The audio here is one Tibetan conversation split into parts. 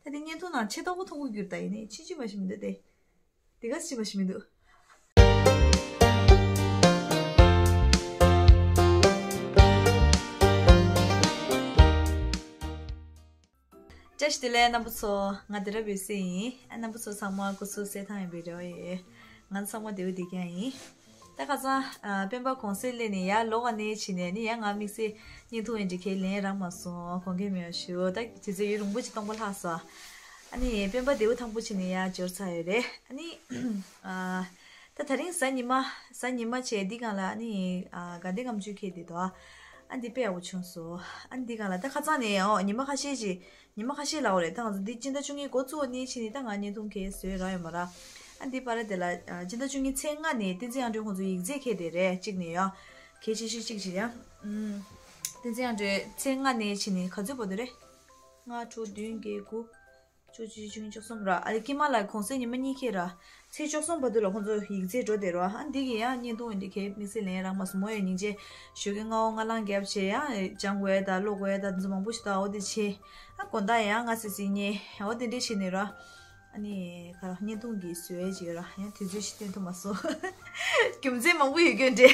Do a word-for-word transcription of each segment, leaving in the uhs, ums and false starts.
ད་དེ་བརྙན་ཐུང་ནང་ཆེ་ཏོག་པོ་མཐོང་གི་གྱུར་ད། ཡིན་ནའི་ཕྱིན་ཅི་མ་ཤི་མི་འདུག་སྟེ། དེ་ག་ཕྱིན་པ་ཞིག་མི་འདུག་བཀྲ་ཤིས་བདེ་ལེགས་རྣམ་པ་ཚོ། ང་དེ་ར་བོད་སྲས་ཡིན། ཨ། རྣམ་པ་ཚོ་ཚང་མ་སྐུ་གཟུགས་གསལ་ཐང་ཡིན་པའི་རེ་བ་ཡོད། ང་ཚང་མ་བདེ་པོ་བདེ་རྐྱང་ཡིན། ད་ཁ་སང་། ཨ། སྤེན་པ་གུང་སེང་སླེབས་ནས་ཡར་ལོག་ག་ནས་ཕྱིན་ནས་ནི་ཡང་ང་དམིགས་བསལ་བརྙན་ཐུང་ཡིན་འདྲ་ཁས་ལེན་རག་མ་སོང་། དགོངས་འགལ་མེད་པ་ཞུ། ད་དུས་ཚོད་ཡུན་རིང་པོ་ཅིག་སྟོང་པ་ལྷག་སོང་། ཨ་ནི་སྤེན་པ་ལྡེའུ་ཐང་པོ་ཕྱིན་ནས་ཡར་འབྱོར་ཚར་ཡོད་རེད། ཨ་ནི། ཨ། ད་དེ་རིང་གཟའ་ཉི་མ། གཟའ་ཉི་མ་བྱས་འདི་སྒང་ལ་ཨ་ནི། ཨ། དགའ་ལྡན་ལྔ་མཆོད་འཁེལ་འདི་དོ། ཨ། འདི་དཔེ་ཡག་པོ་བྱུང་སོང་། ཨ། འདི་སྒང་ལ་ད་ཁ་སང་ནས། ཨོ། ཉི་མ་ཁ་ཤས་ཅིག་ཉི་མ་ཁ་ཤས་ལ་འོ་རེད། ད་ང་ཚོ་འདི་སྤྱི་ཟླ་བཅུ་གཉིས་འགོ་བཙུགས་ནས་ཕྱིན་ནས་ད་ང་བརྙན་ཐུང་གས་བཟོས་རག་ཡོད་མ་རེད། ཨ། འདི་བར་དེ་ལ། ཨ། སྤྱི་ཟླ་བཅུ་གཉིས་ཚེས་ལྔ་ནས་བསྟན་འཛིན་དབྱངས་སྒྲོན་ཁོང་ཚོ་ཡིག་ཚད་འཁེལ་དེ་རེད། གཅིག་ནས་ཡ། གལ་ཆེ་ཤོས་གཅིག་བྱེད་ཡ། ཨུམ། བསྟན་འཛིན་དབྱངས་སྒྲོན་ཚེས་ལྔ་ནས་ཕྱིན་ནས་ག་ཚོད་བར་དུ་རེད། ལྔ་དྲུག་བདུན་བརྒྱད་དགུ། བཅུ་གཅིག་བཅུ་གཉིས་བཅུ་གསུམ་ར། ཨ་རེ། དཀྱིལ་མ་ལ་གུང་སེང་ཉི་མ་གཉིས་འཁེལ་ར། ཚེས་བཅུ་གསུམ་བར་དུ་ལ་ཁོང་ཚོ་ཡིག་ཚད་འགྲོ་བསྡད་ར། ཨ། འདི་གི་ཡང་བརྙན་ཐུང་འདི་གས་དམིགས་བསལ་ལེན་རག་མ་སོང་། མོ་ཡང་སྙིང་རྗེ་ཞུ་གི། ང་འོ་ང་ལང་རྒྱབ་བྱས་ཡང་སྦྱང་དགོས་ཡ་ད་ཀློག་དགོས་ཡ་ད་འདི་ཚོ་མང་པོ་ཞིག་ད། འོ་དེ་བྱས། ཨ། དགོང་དག་ཡང་ང་སི་སི་ཉེ་འོ་དེ་འདྲས་བྱས་ནས་ར། ཨ་ནི་ཁ་ར་བརྙན་ཐུང་གི་བཟོ་ཡས་ཅིག་ཡོད་ར། ཡང་དུས་ཚོད་ཞིག་བཏོན་ཐུབ་མ་སོང་། རྒྱུ་མཚན་མང་པོ་ཡོད་རྒྱུ་འདྲ།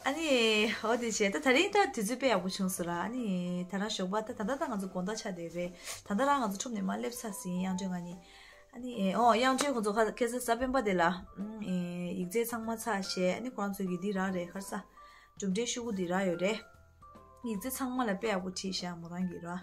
ཨ་ནི་འོ་དེ་བྱས། ད་དེ་རིང་ད་དུས་ཚོད་དཔེ་ཡག་པོ་བྱུང་སོང་ར། ཨ་ནི་ད་རང་ཞོགས་པ་ད་ད་ད་ད་ང་ཚོ་དགོང་དག་ཆགས་བསྡད་རེད། ད་ད་རང་ང་ཚོ་ཁྲོམ་ནས་མར་སླེབས་ཚར་ཟིན། དབྱངས་སྒྲོན་ང་གཉིས། ཨ་ནི་ཨོ་དབྱངས་སྒྲོན་ཁོང་ཚོ་ཁ་ཁ་སང་གཟའ་སྤེན་པ་དེ་ལ། ཨུམ། ཨེ། ཡིག་ཚད་ཚང་མ་ཚར་བྱས། ཨ་ནི་ཁོ་རང་ཚོ་གི་འདི་རག་རེད། ག་རེ་ཟ། གྲུབ་འབྲས་ཤོག་གུ་འདི་རག་ཡོད་རེད། ཡིག་ཚད་ཚང་མ་ལ་དཔེ་ཡག་པོ་བྲིས་ཤག་མོ་རང་གིས་ར།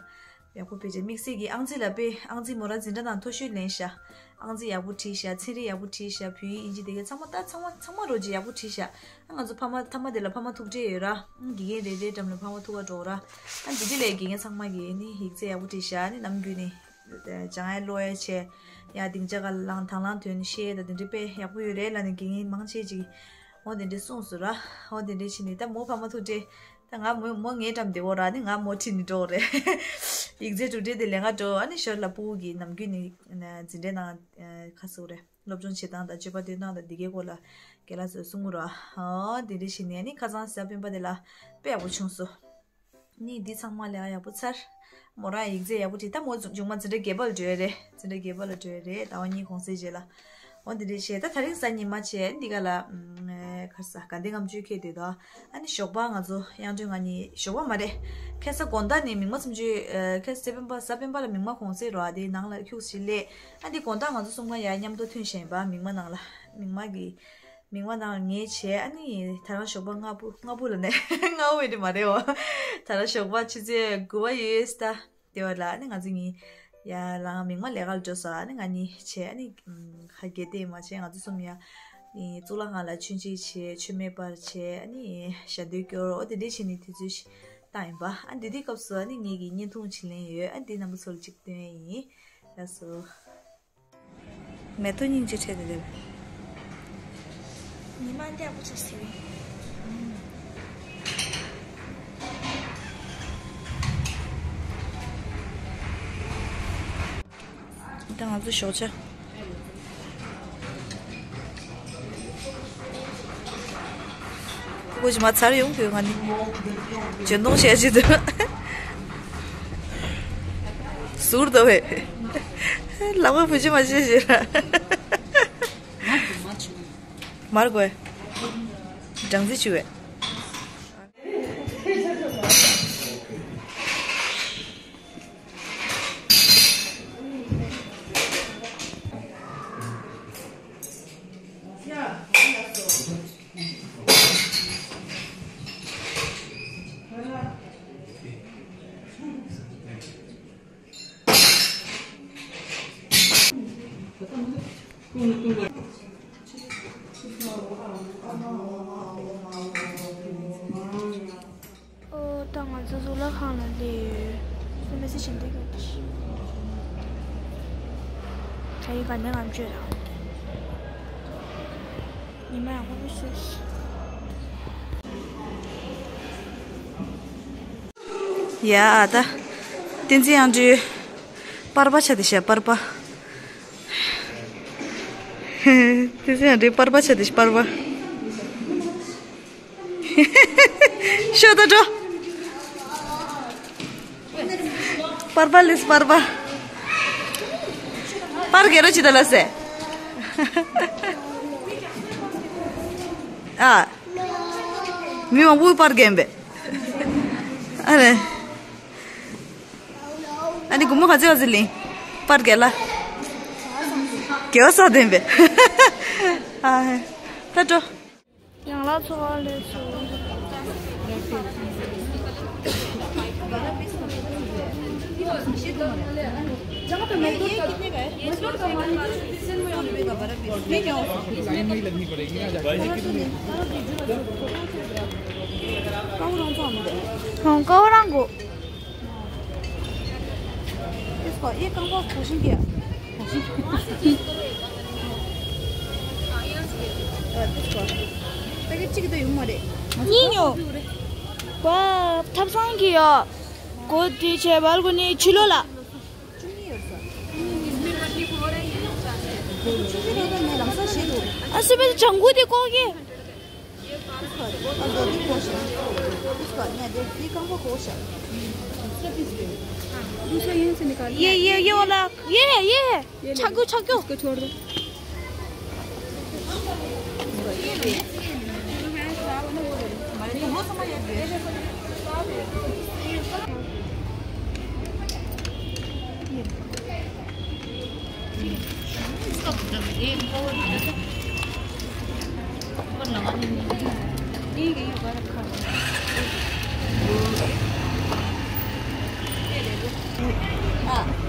ཡག་པོ་དཔེ་བྱས། དམིགས་བསལ་གྱི་ཨང་རྩིས་ལ་དཔེ། ཨང་རྩིས་མོ་རང་འཛིན་གྲྭ་ནང་མཐོ་ཤོས་ལེན་ཤག་ཨང་རྩིས་ཡག་པོ་བྲིས་ཤག་ཚན་རིག་ཡག་པོ་བྲིས་ཤག་བོད་ཡིག་དབྱིན་ཇི་དེ་གའི་ཚང་མ་ད་ཚང་མ་ཚང་མ་རོ་གཅིག་ཡག་པོ་བྲིས་ཤག་ཨ། ང་ཚོ་ཕ་མ་མཐའ་མ་དེ་ལ་ཕ་མ་ཐུག་འཕྲད་ཡོད་ར། ཨ། དགེ་རྒན་རེ་རེའི་འགྲམ་ལ་ཕ་མ་ཐུག་ག་འགྲོ་ར། ཨ། འདི་འདི་ལས་དགེ་རྒན་ཚང་མ་གིས་ནི་ཡིག་ཚད་ཡག་པོ་བྲིས་ཤག་ཨ་ནི་ནམ་རྒྱུན་ནས་སྦྱང་ཡ་ཀློག་ཡ་བྱས། ཡ་སྡིངས་ཆ་ག་ལ་ལངས་དང་བླངས་དོན་བཤད་ད་དེ་འདྲ་དཔེ་ཡག་པོ་ཡོད་རེད་ལབ་ནས་དགེ་རྒན་མང་ཆེ་ཅིག་འོ་དེ་འདྲ་གསུངས་སོང་ར། འོ་དེ་འདྲ་བྱས་ནས་ད་མོ་ཕ་མ་ཐུག་འཕྲད། ད་ང་མོ་མོ་ངའི་འགྲམ་བསྡད་འོ་ར། ནི་ང་མོ་ཁྲིད་ནས་འགྲོ་འོ་རེད། ཡིག་ཚད་གྲུབ་འབྲས་དེ་ལེན་ག་འགྲོ། ཨ་ནི་ཞོར་ལ་སྤུ་གུ་གིས་ནམ་རྒྱུན་ནས་འཛིན་གྲྭའི་ནང་ཁ་གསོ་རེད། སློབ་སྦྱོང་བྱེད་སྟངས་དང་སྤྱོད་པ་སྟོན་སྟངས་དང་འདི་གའི་སྐོར་ལ་རྒན་ལགས་ཚོས་གསུང་གི་ར། ཨོ་དེ་འདྲ་བྱས་ནས་ནི་ཁ་སང་གཟའ་སྤེན་པ་དེ་ལ་དཔེ་ཡག་པོ་བྱུང་སོང་། ནི་འདི་ཚང་མ་ལས་ཀ་ཡག་པོ་ཚར། མོ་རང་ཡིག་ཚད་ཡག་པོ་བྲིས། ད་མོ་མཇུག་མ་འཛིན་གྲྭ་བརྒྱད་པ་ལ་འགྲོ་ཡ་རེད། འཛིན་གྲྭ་བརྒྱད་པ་ལ་འགྲོ་ཡ་རེད། ཟླ་བ་གཉིས་གུང་སེང་རྗེས་ལ། འོ་འདི་འདྲ་བྱས། ད་དེ་རིང་གཟའ་ཉི་མ་བྱས། འདི་ག་ལ་ཨམ། ག་རེ་ཟ། དགའ་ལྡན་ལྔ་མཆོད་འཁེལ་དེ་དོ། ཨ་ནི་ཞོགས་པ་ང་ཚོ་དབྱངས་སྒྲོན་ང་གཉིས། ཞོགས་པ་མ་རེད། ཁ་སང་དགོང་དག་ནས་མིག་དམར་ཆུང་ཆུང་། ཁ་སང་གཟའ་སྤེན་པ། གཟའ་སྤེན་པ་ལ་མིག་དམར་གུང་སེང་རོ། ཨ། དེའི་ནང་ལ་ཁྱུག་ཞིག་སླེབས། ཨ། འདི་དགོང་དག་ང་ཚོ་གསུམ་ཀ་ཡར་མཉམ་དུ་ཐོན་བཞིན་པ། མིག་དམར་ནང་ལ། མིག་དམར་གྱི། མིག་དམར་ནང་ངས་བྱས། ཨ་ནི་ད་རང་ཞོགས་པ་སྔ་པོ། སྔ་པོ་ལ་ནས་སྔ་པོ་ཡིན་དེ་མ་རེད་འོ། ད་རང་ཞོགས་པ་ཆུ་ཚོད་དགུ་པ་ཡོད་ས་དེ་བ་ལ། ཨ་ནི་ང་ཚོ་གཉིས་ཡར་ལངས། མིག་དམར་ལས་ཀ་ལ་འགྲོ་ས། ཨ་ནི་ང་གཉིས་བྱས། ཨ་ནི་ཁ་གྱེས་བསྡད་མ་བྱས། ང་ཚོ་གསུམ་ཡར་གཙུག་ལག་ཁང་ལ་མཆོད་མཇལ་བྱས། མཆོད་མེ་སྦར་བྱས། ཨ་ནི་ཞལ་འདོན་སྐྱོར། འོ་དེ་འདྲས་བྱས་ནས་དུས་ཚོད་ཞིག་བཏང་ཡིན་པ། ཨ། འདི་དུས་སྐབས་སུ་ཨ་ནི་ངེད་ཀྱི་བརྙན་ཐུང་ཅིག་ལེན་ཡོད། ཨ། འདི་རྣམ་པ་ཚོ་ལ་ཅིག་སྟོན་ཡིན། ལགས་སོ། མེ་ཏོག་སྙིང་རྗེ་འཕྲད་དེ་རེད། ཉི་མ་འདི་ཡག་པོ་ཚོ་ཟེར་བས། ད་ང་ཚོ་ཞོགས་ཇ། ཁོ་ཅི་མ་ཚར་ཡོང་གི། ང་ནི་འཇོན་ཐང་ཆེ་ཆེ་འདུག་ཟུར་དུ་བས། ལག་པ་བུ་ཅི་མ་བྱེད་ཞེས་ར། མར་དགོས། སྦྲང་རྩི་བྱུག་བས། ཨོ། ད་ང་ཚོ་གཙུག་ལག་ཁང་ལ་སླེབས་ཡོད། སུ་མི་སི་བྱེད་འདོད་ཀྱི། ད་ཡིན་ག་ནས་ང་བཅོས་དང་། ཉི་མ་ཡག་པོ་བྱུང་སོང་། ཡ། ཨ། ད་བསྟན་འཛིན་དབྱངས་སྒྲོན་པར་པ་ཆགས་བསྡད་ཤག་པར་པ། བསྟན་འཛིན་དབྱངས་སྒྲོན་པར་པ་ཆགས་བསྡད་ཤག་པར་པ། ཤོག་ད་འགྲོ། པར་པ་ལེས་པར་པ། པར་རྒྱག་རོགས་བྱེད་ད་ལ་སེ། ཨ། མི་མང་པོས་པར་རྒྱག་པས། ཨ་རེ། ཨ་ནི་གུ་མོ་ག་ཚོད་ག་ཚོད་ལེན། པར་རྒྱག་ལ། རྒྱག་ས་དེ་པས། ཨ། ད་འགྲོ། ཡང་ལ་འཚོ་བ་ལས་སུ། ཀའུ་རང་གོ། ཨེ་རྐང་པ་གོ་ཤིང་གི། གཉིས་ཉོ། བ། ཐབ་ཚང་གི་ཡོད། གོ་དེ་བྱས་བལ་གོ་ནི་ཕྱི་ལོགས་ལ། ཨ་སི་པའི་ལྗང་གུ་དེ་ཀོ་གི། ཡེ་ཡེ་ཡེ་ཝ་ལ། ཡེ་ཡེ་ཡེ། ཆག་གུ་ཆག་གུ། इसको छोड़ दो।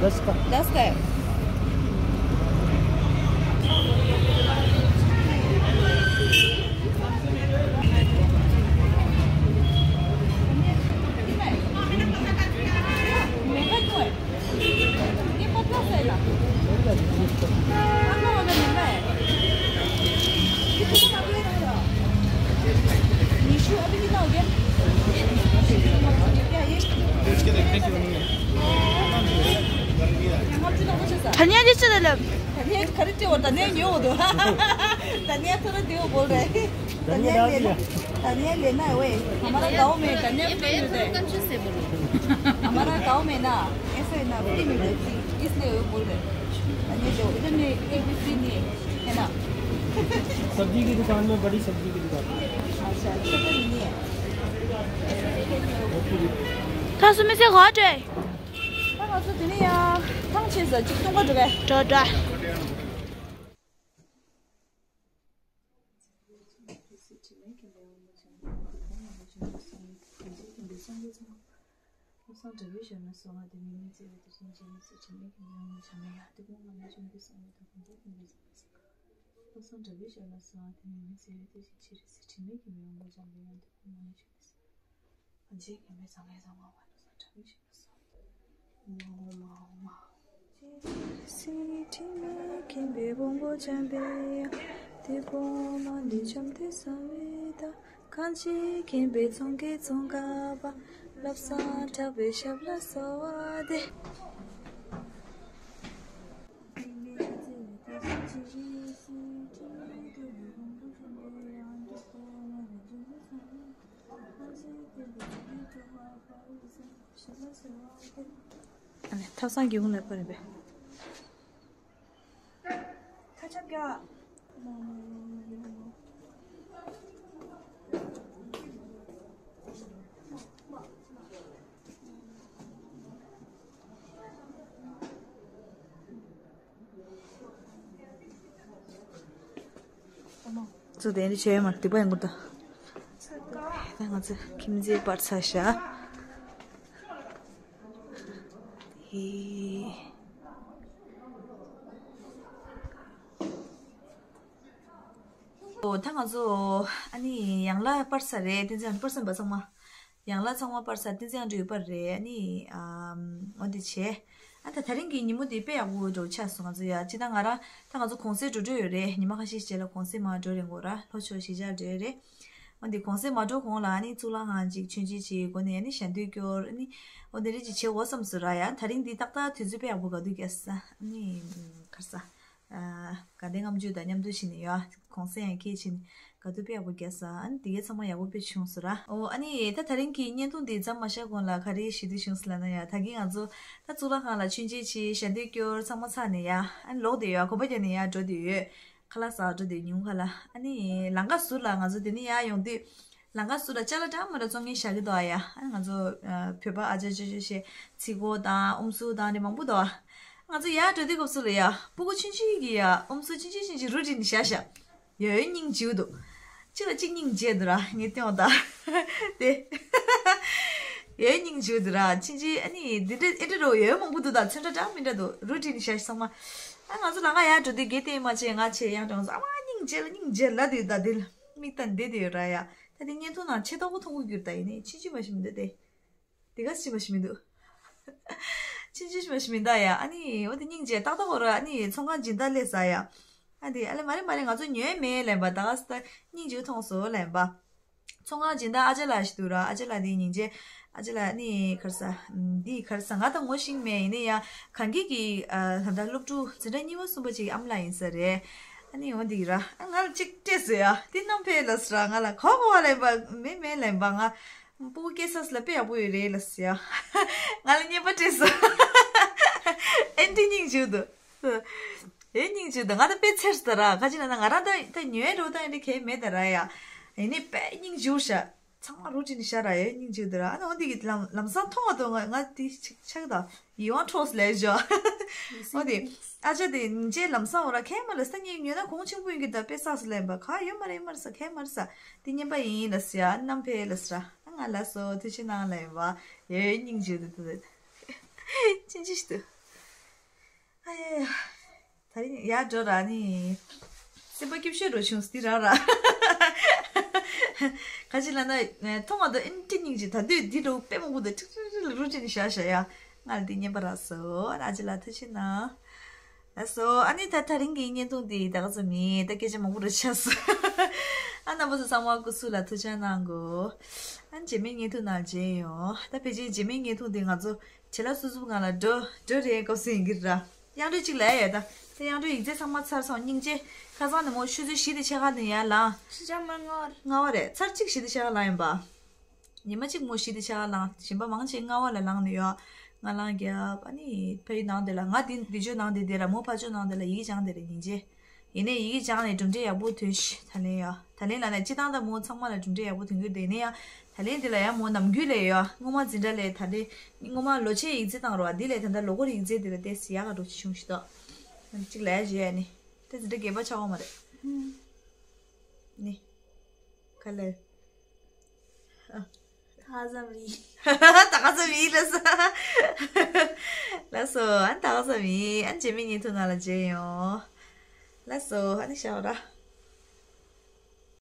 दस का। दस का है। ད་ནས་ཅི་ལ་ལབ། ད་ནས་ག་རེ་སྤྲད་པ། ད་ནས་ཉོ་འོ་དོ། ད་ནས་ཐོ་རེ་དེའོ་བོ་རེད། ད་ནས་ལེ་ན། ད་ནས་ལེ་ན་ཝེ། ཧ་མ་ར་གའོ་མེ། ད་ནས་ཕུ་ཡོད་དེ། ཧ་མ་ར་གའོ་མེ་ན། ཨེ་སེ་ན་ཕུ་མི་དེ་ཙི་ཨིས་ལེ་ཝེ་བོ་རེད། ད་ནས་དེའོ་ཨི་དར་ནས་ཨེ་བི་སི་ནས་ཧེ་ན། सब्जी की दुकान में बड़ी सब्जी की दुकान। अच्छा, अच्छा, तो नहीं है। ད་སུ་མི་ཚེ་གོ་ཏྲེ། ད་ང་ཚོ་དེ་ནས་ཡང་ཐང་ཆད་ས་ཅིག་སྟོང་པ་འགྲོ་གས། འགྲོ་འགྲོ། སྲིད་ཁྲི་མེད་མཁན་པའི་བོང་བུ་འཇམ་པའི་དབྱངས། དེ་གོང་མ་འདི་འཇམ་དུ་གསང་བའི་བདག་གང་ཅི་མཁྱེན་པའི་ཙོང་ཁའི་ཙོང་ཁ་པ། བློ་བཟང་གྲགས་པའི་ཞབས་ལ་གསོལ་བ་འདེབས། ཨ་ནི་ཐབ་ཚང་གི་ཧུང་ལ་པར་རེད་པས། ཁ་ཆབ་རྒྱག། ཚོ་དེ་འདྲ་བྱས་མ་སྡིག་པ་ཡང་གོ་ད། ད་ང་ཚོ་ཁྱིམ་མཚེས་པར་ཚར་ཤག་ཧེ། ཨོ་ད་ང་ཚོ་ཨ་ནི་ཡང་ལ་པར་ཚར་རེད། བསྟན་འཛིན་པར་ཚར་པ་ཚང་མ། ཡང་ལ་ཚང་མ་པར་ཚར། བསྟན་འཛིན་ཡང་འགྲོ་ཡོད་པ་རེད། ཨ་ནི་ཨམ་འོ་འདི་བྱས། ཨ་ད་དེ་རིང་གི་ཉིན་མོ་འདི་དཔེ་ཡག་པོ་འགྲོ་ཆགས་སོང་ང་ཚོ་ཡ། ཅི་ད་ང་རང་ད་ང་ཚོ་གུང་སེང་འགྲོ་འགྲོ་ཡོད་རེད། ཉི་མ་ཁ་ཤས་རྗེས་ལ་གུང་སེང་མར་འགྲོ་རེད། འགོ་ར་ལྷོ་ཕྱོགས་གཞིས་ཆགས་འགྲོ་ཡོད་རེད། འོ་འདི་གུང་སེང་མ་འགྲོ་གོང་ལ་ཨ་ནི་གཙུག་ལག་ཁང་ཅིག་མཆོད་མཇལ་ཅིག་སྒོ་ནས་ཨ་ནི་ཞལ་འདོན་སྐྱོར་ཨ་ནི་འོ་འདི་རེད་ཅིག་བྱེད་འོ་བསམ་སོང་ར་ཡ། དེ་རིང་འདི་ཏག་ཏག་དུས་ཚོད་དཔེ་ཡག་པོ་ག་དུས་རྒྱག་ས་ཨ་ནི་གར་ས། ཨ། དགའ་ལྡན་ལྔ་མཆོད་དང་མཉམ་དུ་བྱས་ནས་ཡོད། གུང་སེང་ཡང་འཁེལ་བྱས་ནས་དགའ་སྟོན་དཔེ་ཡག་པོ་བརྒྱབ་སོང་། ཨ་ནི་དེ་གའི་ཚང་མ་ཡག་པོ་དཔེ་བྱུང་སོང་ར། ཨོ་ཨ་ནི་ད་དེ་རིང་གི་བརྙན་ཐུང་འདི་མཚམས་མ་བཞག་གོང་ལ་ག་རེ་ཞུ་འདོད་བྱུང་སོང་ལབ་ན་ཡ། ད་གིན་ང་ཚོ་ད་གཙུག་ལག་ཁང་ལ་མཆོད་མཇལ་བྱས། ཞལ་འདོན་སྐྱོར། ཚང་མ་ཚར་ནས་ཡ། ཨ་ནི་ལོག་བསྡད་ཡོད། གོམ་པ་རྒྱག་ནས་ཡར་འགྲོ་བསྡད་ཡོད། ཁ་ལག་ཟ་འགྲོ་བསྡད། ཉུང་ཁ་ལ། ཨ་ནི་ལམ་ཁ་ཟུར་ལ་ང་ཚོ་དེ་ནས་ཡར་ཡོང་དུས། ལམ་ཁ་ཟུར་ལ་ཅ་ལག་འདྲ་མི་འདྲ་བཙོང་མཁན་བཞག་གི་འདུག་ཨ་ཡ། ཨ་ནི་ང་ཚོ་ཨ་བོད་པ་ཨ་ཅག་ཅོ་ཅོ་བྱས་ཚིག་གོ་དང་ཨུམ་སུ་དང་དེ་མང་པོ་འདུག་ཨ། ང་ཚོ་ཡར་འགྲོ་དུས་སྐབས་སུ་ལ་ཡ། སྤུ་གུ་ཆུང་ཆུང་གི་ཡ་ཨུམ་སུ་ཆུང་ཆུང་ཆུང་ཆུང་རུ་བསྒྲིགས་ནས་བཞག་བཞག་ཡོད། སྙིང་རྗེ་པོ་འདུག་གཅིག་ལ་གཅིག་སྙིང་རྗེ་འདུག་ར། ངས་སྟོན་པ་ད། དེ། ཡོད། སྙིང་རྗེ་པོ་འདུག་ར། ཆུང་ཆུང་ཨ་ནི་འདི་འདྲ་ཨེ་འདྲ་རོ་ཡོད་མང་པོ་འདུག་ད། ཚོན་ཁྲ་འདྲ་མི་འདྲ་འདུག་རུ་བསྒྲིགས་ནས་བཞག་ཚང་མ། ཨ་ང་ཚོ་ལམ་ཁ་ཡར་འགྲོ་དུས་དགེ་བསྟན་མ་བྱས་ང་བྱས་ཡང་དྲང་སོང་། ཨ་མ་སྙིང་རྗེ་ལ་སྙིང་རྗེ་ལ་དུས་ད་དེ་ལ་མིག་ལྟ་བསྡད་དེ་ཡོད་ར་ཡ། ད་དེ་བརྙན་ཐུང་ནང་ཆེ་ཏོག་པོ་མཐོང་གི་གྱུར། ད་ཡིན་ནའི་ཆུང་ཆུང་མ་ཞིག་མི་འདུག་སྟེ། དེ་ག་ཞིག་མ་ཞིག་མི་འདུག་ཆུང་ཆུང་ཞིག་མ་ཞིག་མི་འདུག་ཡ། ཨ་ནི་འོ་དེ་སྙིང་རྗེ་ཏག་ཏག་འོ་ར། ཨ་ནི་ཚོང་ཁང་སྦྱིན་བདག་སླེབས་ས་ཡ། ཨ་དེ་ཨ་ལེ་མ་རེད་མ་རེད། ང་ཚོ་ཉོས་མེད་ལབ་པ། ད་ག་ས་ད་སྙིང་རྗེ་མཐོང་སོང་ལབ་པ། ཚོང་ཁང་སྦྱིན་བདག་ཨ་ཅག་ལགས་ཤིག་འདུག་ར། ཨ་ཅག་ལགས་དེ་སྙིང་རྗེ། ཨ་ཅག་ལགས་ནི་ག་རེ་ཟ། འདི་ག་རེ་ཟ། ང་ད་ངོ་ཤེས་མེད། ཡིན་ནའི་ཡ་གངས་སྐྱིད་ཀྱི་ཨ་ད་ལྟ་སློབ་ཕྲུག་འཛིན་གྲྭ་གཉིས་པ་གསུམ་པ་ཅིག་ཨ་མ་ལགས་ཡིན་ས་རེད། ཨ་ནི་འོ་འདི་ར། ཨ་ང་ལ་ཅིག་སྤྲད་སོང་ཡ། འདི་རྣམ་པས་ལབ་སོང་ར། ང་ལ་གོ་གོ་བ་ལབ་པ། མེད་མེད་ལབ་པ། ང་སྤུ་གུ་སྐྱེ་ས་ལ་དཔེ་ཡག་པོ་ཡོད་རེད་ལབ་སོང་ཡ། ང་ལ་རྔན་པ་སྤྲད་སོང་། ཨེ་འདྲ་སྙིང་རྗེ་པོ་འདུག་ཨེ་སྙིང་རྗེ་པོ་འདུག་ང་ད་དཔེ་འཚེར་སོང་ད་ར། ག་ཅི་ན་ད་ང་རང་ད་ད་ཉོས་འགྲོ་ད་ཨེ་འདྲ་གང་ཡང་མེད་ད་ར་ཡ། ཡིན་ནའི་དཔེ་སྙིང་རྗེ་པོ་ཤག་ཚང་མ་རུ་བསྒྲིགས་ནས་བཞག་ར། ཡ་སྙིང་རྗེ་པོ་འདུག་ར། ཨ་ནི་འོ་འདི་གི་ལམ་ལམ་སང་མཐོང་བ་དང་ང་ང་དེ་ཆགས་ཆགས་དང་ཡིད་དབང་འཕྲོག་སོང་ལབ་བྱས། འོ་དེ་ཨ་ཅག་དེ་ཉིན་རྗེས་ལམ་སང་འོ་ར། གང་ཡང་མ་རེད་ཟེར། ད་ངས་ཉོས་ན་གོང་ཆེན་པོ་ཡིན་གྱི། ད་དཔེ་བསགས་སོང་ལབ་པ། ག་ཡོད་མ་རེད་ཡོད་མ་རེད་ཟེར། གང་ཡང་མ་རེད་ཟེར། འདི་རྔན་པ་ཡིན་ལབ་སོང་ཡ། རྣམ་པས་ལབ་སོང་ར། ཨ་ང་ལགས་སོ་ཐུགས་རྗེ་གནང་ལབ་པ། ཡ་སྙིང་རྗེ་པོ་འདུག་ཅི་འདྲ་ཞིག་འདུག་ཨ་ཡ་ཡ། ད་རིང་ཡར་འགྲོ་ར་ནི། སེམས་པ་སྐྱིད་ཤོས་འགྲོ་བྱུང་སྟེ་ར་ར། ག་ཅི་ལབ་ན་མཐོང་བ་དང་ཨེ་འདྲ་སྙིང་རྗེ། ད་དུས་འདི་འདྲ་དཔེ་མང་པོ་འདུག་ཁྲིག་ཁྲིག་ཁྲིག་ལ་རུ་བསྒྲིགས་ནས་བཞག་བཞག་ཡ། ང་ལ་འདི་རྔན་པ་རག་སོང་། ཨ་ཅག་ལགས་ཐུགས་རྗེ་གནང་། ལགས་སོ། ཨ་ནི་ད་ད་རིང་གི་བརྙན་ཐུང་འདི་ད་ག་ཙམ་ཡིན། ད་སྐད་ཆ་མང་པོ་རུ་ཆགས་སོང་། ཨ་རྣམ་པ་ཚོ་ཚང་མ་སྐུ་གཟུགས་ལ་ཐུགས་ཅག་གནང་གོ། ཨ་ནི་རྗེས་མའི་བརྙན་ཐུང་ནང་མཇལ་ཡོང་། ད་ཕལ་ཆེར་རྗེས་མའི་བརྙན་ཐུང་འདི་ང་ཚོ་བྱེད་ལ་སུ་སུབ་ང་ལ་འགྲོ་འགྲོ་རེད་སྐབས་སུ་ཡིན་གྱི་ར། དབྱངས་སྒྲོལ་གཅིག་ལ་ཡ་ད། ད་དབྱངས་སྒྲོལ་ཡིག་ཚད་ཚང་མ་ཚར་སོང་། སྙིང་རྗེ། ཁ་སང་ནས་མོ་ཆུ་ཚོད་བཞི་དེ་ཕྱེད་ཀ་ནས་ཡར་ལངས། ཕྱི་ཆ་མ་ལྔ་པ་རེད། ལྔ་པ་རེད། ཚར་གཅིག་བཞི་དེ་ཕྱེད་ཀ་ལངས་ཡིན་པ། ཉི་མ་གཅིག་མོ་བཞི་དེ་ཕྱེད་ཀ་ལངས། གཞན་པ་མང་ཆེ་ལྔ་པ་ལ་ལངས་ནས་ཡོད། ང་ལངས་རྒྱབ། ཨ་ནི་ཕ་ཡུལ་ནང་དེ་ལ། ང་དེ་འདི་ཕྱོགས་ནང་དེ་དེ་ར། མོ་ཕ་ཕྱོགས་ནང་དེ་ལ་ཡི་གེ་སྦྱངས་དེ་ར་སྙིང་རྗེ། ཡིན་ནའི་ཡི་གེ་སྦྱངས་ནས་གྲུབ་འབྲས་ཡག་པོ་ཐོན་ཤག་ད་ལན་ཡ། ད་ལན་ལ་ནས་སྤྱི་བཏང་ད་མོ་ཚང་མ་ལ་གྲུབ་འབྲས་ཡག་པོ་ཐོན་གྱི་རེད། ཡིན་ནའི་ཡ། ད་ལན་དེ་ལ་ཡ་མོ་ནམ་རྒྱུན་ལས་ཡ་སྔོན་མ་འཛིན་གྲྭ་ལས་ད་ལན་སྔོན་མ་ལོ་ཕྱེད་ཡིག་ཚད་བཏང་རོགས། འདི་ལས་ད་ལྟ་ལོ་འཁོར་ཡིག་ཚད་དེ་ལ་ཏོག་ཙམ་ཡག་ག་འགྲོ་བྱུང་ཤག་ད་གཅིག་ལ་ཡ་བྱས་ཡ་ནི། ད་འཛིན་གྲྭ་བརྒྱད་པ་ཆགས་འོང་མ་རེད། ནི། ག་ལེར། ཨ། ད་ག་ཙམ་རེད། ད་ག་ཙམ་ཡིན་ལ་ས། ལགས་སོ། ཨ་ནི་ད་ག་ཙམ་ཡིན། ཨ་ནི་རྗེས་མའི་བརྙན་ཐུང་ནང་ལ་མཇལ་ཡོང་། ལགས་སོ། ཨ་ནི་ཤ་བ་ར།